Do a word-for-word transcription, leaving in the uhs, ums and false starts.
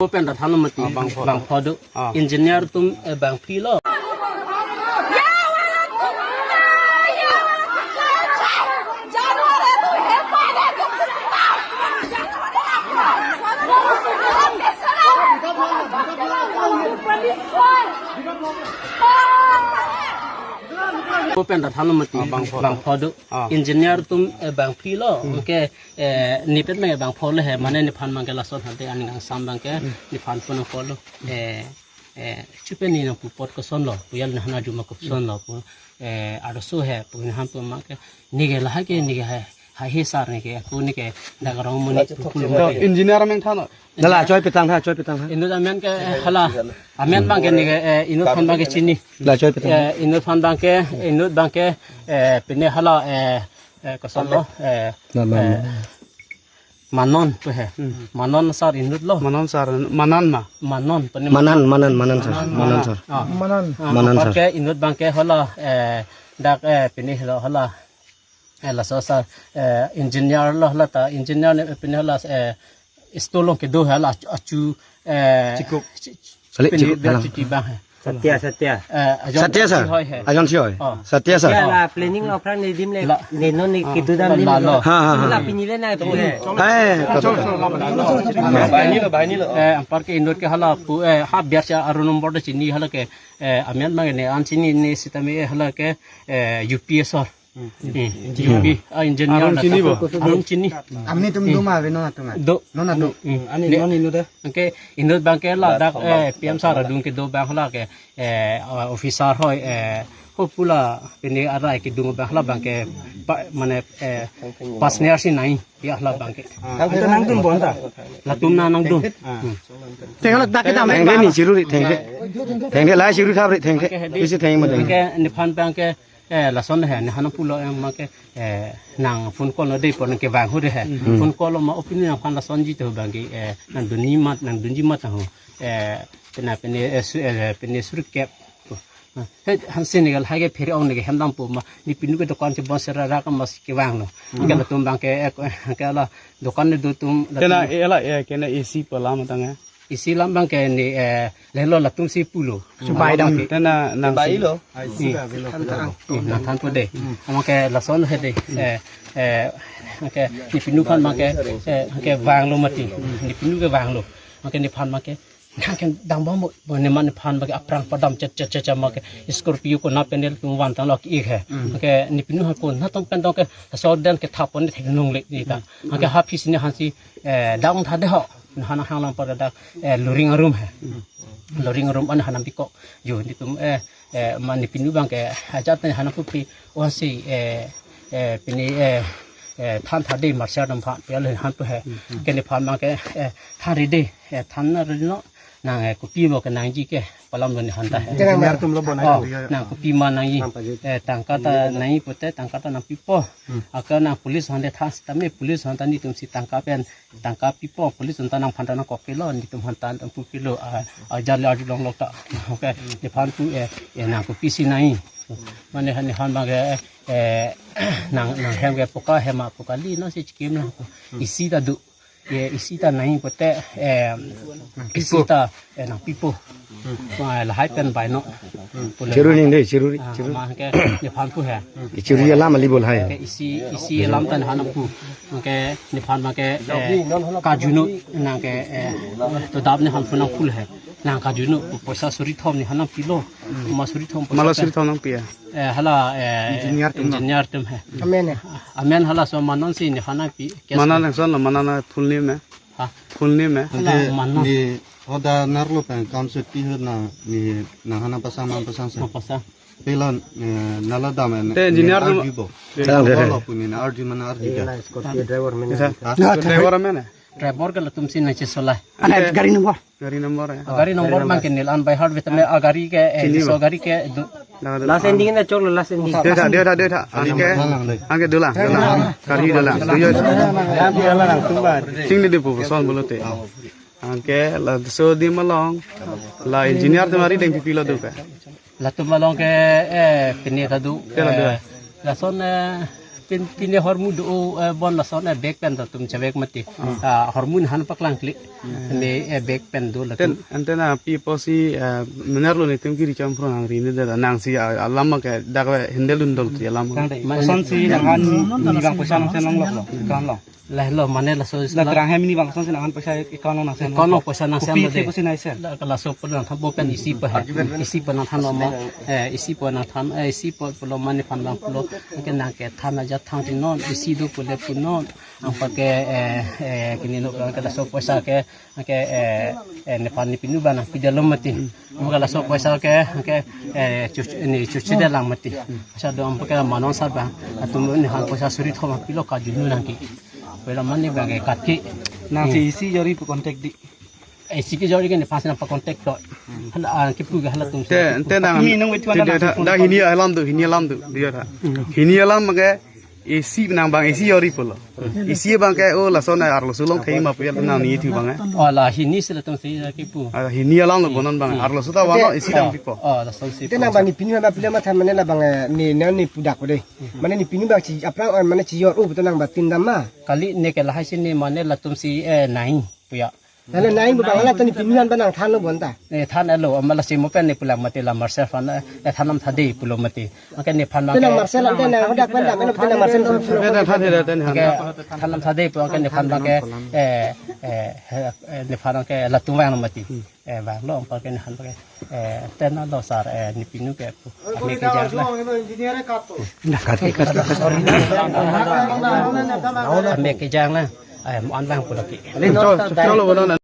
Open rat halo mati. Ah, bangpho. Bangpho do. Ah. Engineer atum, eh, bangphli lo. Open rat halo mati. Ah, bangpho. Bangpho do. Ah. Engineer atum, eh, bangphli lo. Hmm. Anke, eh, nepet abang bangpho le he, mane nephan abangke lason hante aning kangsam abangke, hmm, nephan pu nangkok lo. Eh, eh, chupe ne nangpu apot koson lo, pu yal nahana juma koson lo, pu, eh, arloso he, pu nephan pu abangke, neke lahai ke, neke hai, hai he sar neke, aku neke, dak rong muni pu pulo. To, mate. Engineer amen than lo. Dala, choi petang tha, choi petang tha. Inut amen ke, eh, hala, amen abangke neke, eh, inut aphan abangke chini. La choi petang tha. Eh, inut aphan abangke, inut abangke, eh, pine hala, eh, eh, koson lo, eh, Manon. Eh, Manon pu he. Hmm. Manon sar inut lo. Manon sar, Manan ma? Manon, pine Manan, Manan, Manan sar. Manan. Manan sar. Ah. Manan. Ah, Manan sar. Anparke inut abangke hala, eh, dak, eh, pine hala, hala. Eh, laso sar, eh, engineer lo hala ta, engineer ne pine hala, eh, store along kedo hala achu, achu, eh, Chikup. Chi-, chi-, Balik pine Chikup dak hala. Chuti abang he. Satya, Satya. Eh, ajon Satya sir. Si hoi he. Ajon si hoi. Oh. Satya sir. Ya, la planning lo aphrang ne dim le. La. Ne non ne kedo dam la, dim la, lo. Ha, ha, ha. La pini le na pini. Hai, to, to, to. Bahini lo, bahini lo. Eh, anparke inut ke hala pu, eh, ha biar cha aru nombor do chini hala ke, eh, amen abang ne an chini ne sitame, eh, hala ke, eh, U P S sir. Hmm. Hmm. U P, ah, engineer Arun chini bo? Arun chini. Amni atum do ma ave non atum a? Do. Non atum. Hmm. Ani ne non inut da? Anke inut abangke la dak, eh, P M sir adung kedo abang hala ke, eh, officer hoi, eh, ho pu la pine arai kedung abang hala abangke pa, mane, eh, partner si nai ya hala abangke. Ah, anta nangdun bo anta? Latum na nangdun. Ah. Hmm. Tengke dak kita main. Tengke ni chiru ri, tengke. Tengke la chiru thap ri, tengke. Anke hedi. Isi tengke ma tengke. Anke nephan abangke, eh, lason he, nephan pulo abangke, eh, nang phone call lo dei pon kevang hu re he. Hmm. Phone call lo ma opini nangphan lasonji to abangke, eh, nangdunji mat, nangdunji mat ho. Eh, pine, pine, eh, su-, eh, pine suri kep. He, hansi ne gal hai ke phere ong ne ke hem dampo ma, ne pinu ke dokan chebon sera ra ka mas kevang lo. Hmm. Anke latum abangke, eh, ke la dokan ne do atum, latum. Kena, eh, la, eh, kena A C pu alam tang, eh. A C alam abangke ne, eh, lelo latum si pulo. Chubai dam. Tena nang bai si lo. Hmm. Hmm, nangthanpo dei. Hmm. Anke lason he dei. Eh, eh, anke ne pinu aphan abangke, eh, anke vanglo mati. Ne pinu ke vanglo. Anke nephan abangke nang ke dambom bo, bo ne mane nephan abangke aphrang padam chet chet chet chet abangke Scorpio konat pen nelitum van tanglo ki-ik he. Hmm. Anke ne pinu aphan konat tong pen tong ke so den ke thap pon thek nung le ni ta. Hmm. Anke ha phisi ne hansi, eh, dang tha dei ho. Hana hang lang pada dak, eh, luring arum he. Luring arum an hana bikok. Jo netum, eh, eh, mane pinu abangke ajat ne hana pupi, oh si, eh, eh, pine, eh, eh, than tha dei marsiar dam phan, pia le han pu he. Ke nephan abangke, eh, than ri dei, eh, than na ri non, nang, eh, kopi mo kenangji ke, pu alam lo nephan ta he. Engineer atum lo bonai. Oh, lo ya. Nang kopi ma nangji, eh, tangka ta nangji pute, tangka ta nangpipo. Hmm. Anke nang police aphan le than sitame, police aphan ta netum si tangka pen, tangka pipo, police aphan ta nangphan ta nangkok ke lo, netum aphan ta nangpu ke lo, ah, ah, jar le arjulong lo ta. Anke, nephan pu, eh, eh, nang kopi si nai. Mane han, nephan abangke, eh, nang, nang hem ke poka hem a poka li non si chikim lo. Hmm. A C ta do. Ye A C ta nai pute, eh, A C ta, eh, nangpipo. Hmm. Wah, lahai pen bai non. Hmm. Chiru ning dei, chiru ri, ah, chiru. Ma anke nephan pu he. Chiru alam ali bol hai. Anke A C, A C alam ta nephan pu. Anke nephan abangke, eh, kaju non, nang ke, eh, to dap nephan pu nangpu he. Nang kaju non, poisa suri thom nephan nangpilo. Ma suri thom poisa. Ma la suri thom nangpi ya? Eh, hala, eh, engineer atum no? Engineer atum he. Amen he. Amen hala so Manon si nephan nangpi. Manon nang son lo, Manon na full name he? Ha? Full name he? Hala Manon. Ne hoda nerlo pen kam se pi ho na ne nang hana pasang, nang pasang se. Nang pasang. Pela, eh, nala dam ne. Te engineer ne atum arju bo. Te lang, te, te. Lo pu ne arju mane arju ke. Ila Scorpio driver amen. Isa. Ha? Scorpio driver amen he? Driver ke latum si nang chesolai. Ana gari number. Gari number he. Ah, gari number abangke neli an by heart vet me, ah, gari ke, eh, chini so bo? Gari ke do. Last ending na chok lo, last ending. Dei tha, dei tha, dei tha. Anke, anke dolang, dolang. Gari dolang. Doyo. Sing di depo, son bolote. Anke laso adim along, la engineer atum ari deng pipilo do ke? Latum along ke, eh, pine ta do. Ke la do. Eh, lason, eh, Pin, pine hormu do, eh, bon lason, eh, bag pen do atum chavek mati. Ah, hormu nanghan paklangkle. Ne, eh, bag pen do latum. Ten, antenna pi apotsi, eh, menerlo netum kiri cham phro nang rini de nangsi, ah, alam ke dak handle undol ti alam. Kang dai. Mane kosonsi nanghan ni bang poisa nangsen longloklo. Kan lo. Lahelo mane laso la terang hem ni bang kosonsi nanghan poisa account nangsen. Account nangsen. Kopi poisa nangsen. Kopi lo de. Poisa nangsen. La, laso pu nangthan bo pen isi pu he. Isi pu nangthan lo mo. Eh, isi pu nangthan, eh, isi pu pulo mane nephan bang pulo. Anke nangkethan ajat than ti non, isi do pule pu non. Anparke, eh, eh, kini no ke laso poisa ke, ke, eh, eh, nephan nepinu bang nangpidetlo mati. Anke laso poisa ke, ke, eh, chuch-, ne chuchidetlang mati. Poisa do anparke manon sar bang. Atum nephan poisa suri thom pilo kajunu nangke. Pela mane bang ke katke. Nangsi isi jori pu contact di. Isi kejori ke nephan si nangpa contact to. Hala, ah, kipu ke halatum si. Te, te nang. Kami nang wetu te, anda te, nangsi phone da call. Hini alam do, hini alam do, dia tha. Hini alam ke isi nang bang isi jori pulo. Isi bang ke, oh, lason arloso along thai ma pu ya nang ni thu bang, eh. Oh, la hini si latum si kipu. Ah, hini alam lo bonon bang, arloso ta wano isi dam pipo. Oh, lason si. Te nang bang nepinu bang pila matha mane la bang, eh, ne, ne, ne pudak ko de. Mane nepinu bang si aphrang, eh, mane si jor, oh, betul nang bang tin dam ma. Kali ne ke lahai si ne mane latum si, eh, nai puya. Hala nai bu bang hala tani pinihan bang nangthanlo bonta. Ne than alo, amala simo pen ne pulang mati la Marcel aphan, eh, thanam thade pulo mati. Anke nephan bang ke nang Marcel ante nang hodak pen dam, eno pen nang Marcel ko. Pen than thade ten. Anke thanam thade pu anke nephan bang ke, eh, eh, eh, nephan bang ke latum vanglo mati. Eh, vanglo anparke nephan bang ke, eh, tenna lo sar, eh, nepinu ke pu. Ame kejang na. Ame kejang na. Eh, mo an vang pulo ke. Chalo, chalo, chalo, bonon.